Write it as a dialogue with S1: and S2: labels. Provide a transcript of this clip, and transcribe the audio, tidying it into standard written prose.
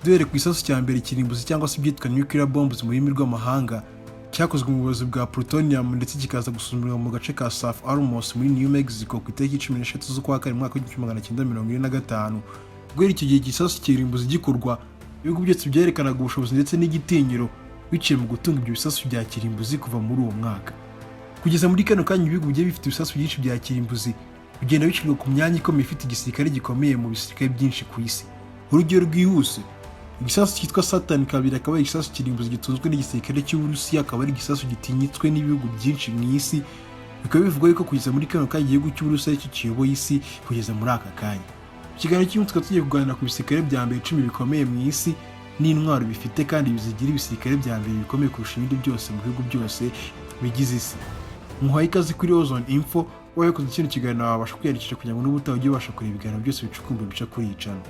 S1: Duhereye ku gisasu cya mbere kirimbuzi cyangwa se ibyitwa nuclear bombs mu rurimi rw'amahanga, cyakozwe mu burozi bwa plutonium ndetse kikaza gusuzumirwa mu gace ka South Alamos muri New Mexico ku itariki 13 z'ukwa kane mu mwaka w'1945. Guhera icyo gihe igisasu kirimbuzi gikorwa, ibihugu byose byerekanaga ubushobozi ndetse n'igitinyiro biciye mu gutunga ibyo bisasu bya kirimbuzi. Kuva muri uwo mwaka kugeza muri kano kanya, ibihugu bigiye bifite ibisasu byinshi bya kirimbuzi bigenda bishyirwa ku myanya ikomeye ifite igisirikare gikomeye mu bisirikare byinshi ku isi. Urugero rwihuse, igisasu cyitwa Satan 2 akaba ari igisasu kirimbuzi gitunzwe n'igisirikare cy'Uburusiya, akaba ari igisasu gitinyitswe n'ibihugu byinshi mu isi. Bikaba bivugwa yuko kugeza muri kano kanya igihugu cy'Uburusiya aricyo kiyoboye isi kugeza muri aka kanya. Mu kiganiro cy'umunsi tukaba tugiye kuganira ku bisirikare bya mbere 10 bikomeye mu isi n'intwaro bifite kandi bizigira ibisirikare bya mbere bikomeye kurusha ibindi byose mu bihugu byose bigize isi. Muhaye ikaze kuri Ozone Info. Wowe wakoze kino kiganiro, wabasha kwiyandikisha kugira ngo n'ubutaha ujye ubasha kureba ibiganiro byose bicukumbuye bica kuri iyi channel.